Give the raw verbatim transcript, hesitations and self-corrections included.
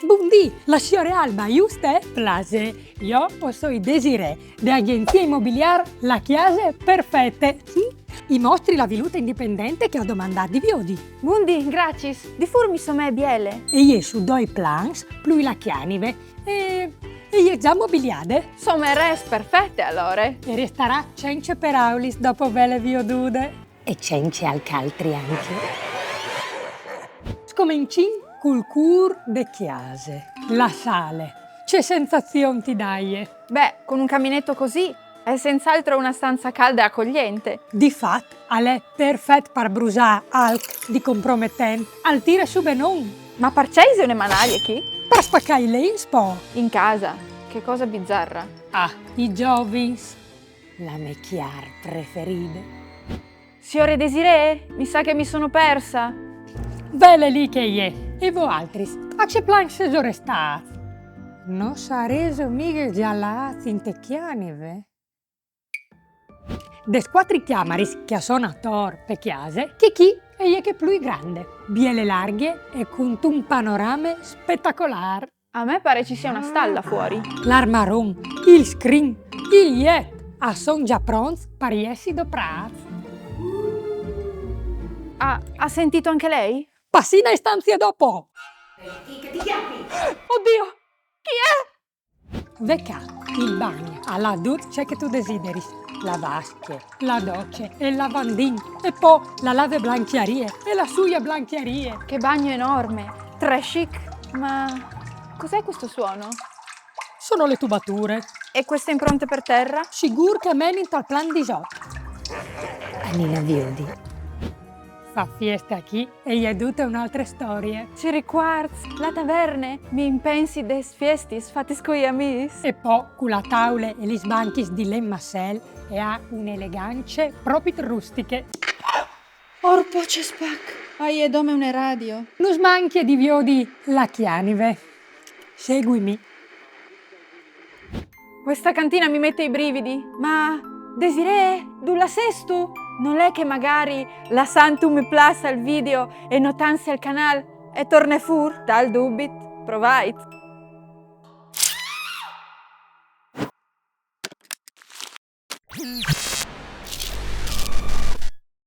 Bundì, la siore Alba juste? Plasè, jo o soi Desirée, de agenzie imobiliar La Cjase Perfete. I mostri la viluta indipendente che o à domandât di viodi. Bundì, graciis. Di fûr mi somee biele. E je su doi plans, plui la cjanive. E, e je za mobiliade. Somearès perfete alore. E restarà cence peraulis dopo vêle viodude. E cence alc altri ancje. Scomencìn cul cûr de cjase, la sale. Ce sensazion ti daie? Beh, con un caminetto così è senz'altro una stanza calda e accogliente. Di fat, al è perfet par brusâ alc di comprometent, al tire sù benon. Ma parcè ise une manarie chi? Par spacâ i lens po. In casa, che cosa bizzarra. Ah, i zovins, la mê cjar preferide. Siore Desirée, mi sa che mi sono persa. Vele li che e je. E voaltris, a ce plan sêso restâts? No sarêso mighe za lâts inte cjanive? Des cuatri cjamaris che a son ator pe cjase, chê chi e je chê plui grande, biele larghe e cuntun panorame spetacolâr. A me pare ci sia una stalla fuori. L'armaron, il scrin, il jet, a son za pronts par jessi doprâts. Ah, ha sentito anche lei? Passìn ae stanzie dopo! Oddio, chi è? Ve ca, il bagn al à dut ce che tu desideris. La vascje, la doce, il lavandin e po la lave blancjarie e la suie blancjarie. Che bagno enorme, très chic. Ma cos'è questo suono? Sono le tubature. E queste impronte per terra? Sigûr che a menin tal plan disot. Anìn a viodi. Fâ fieste achì e je dute une altre storie. Ce ricuarts, la taverne, mi impensi des fiestis fatis cui amîs. E po cu la taule e lis banchis di len massel e à une elegance propit rustiche. Orpo ce spac, a je dome une radio. Nus mancje di viodi la cjanive. Seguimi. Questa cantina mi mette i brividi. Ma, Desirée, dulà sêstu? Nol è che magari lassant un mi plâs al video e notant al canâl e torne fûr? Tal dubit, provait.